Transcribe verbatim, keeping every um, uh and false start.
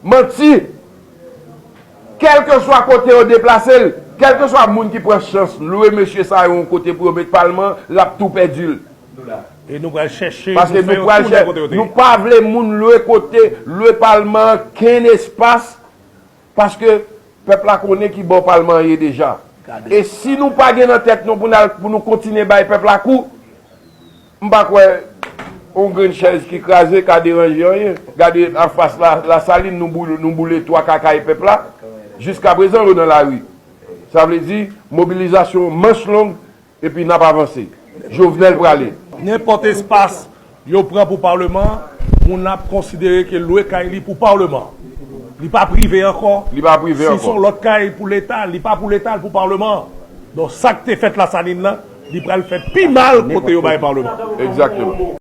Manti. Kèlkeswa kote yo deplase l, kèlkeswa moun ki pran chans lwe mesye sa yo yon kote pou yo met palman, l ap tou pèdi l. E nou pral chèche Paske nou fè nou yo pral tounen chèche, kote yo te nou ye. Pa vle moun lwe kote, lwe palman an kenn espas, paske pèp la konnen ki bò palman an ye deja. E si nou pa gen nan tèt nou pou n al, pou nou kontinye bay pèp la kou, m pa kwè yon grenn chèz ki kraze ka deranje anyen. Gade anfas la, Lasalin, nou boule, nou boule twa ka kay pèp la. Jiskaprezan, yo nan lari. Sa vle di, mobilizasyon manch long, epi n ap avanse. Jovenel prale. Nenpòt espas yo pran pou Palman, moun ap konsidere ke lwe kay li pou Palman. Li pa prive ankò. Li pa prive Si se yon ankò. Lòt kay pou Leta, li pa pou Leta, l pou Palman. Donk, sa k te fèt Lasalin nan, li pral fè pi mal kote yo bay Palman. Egzakteman.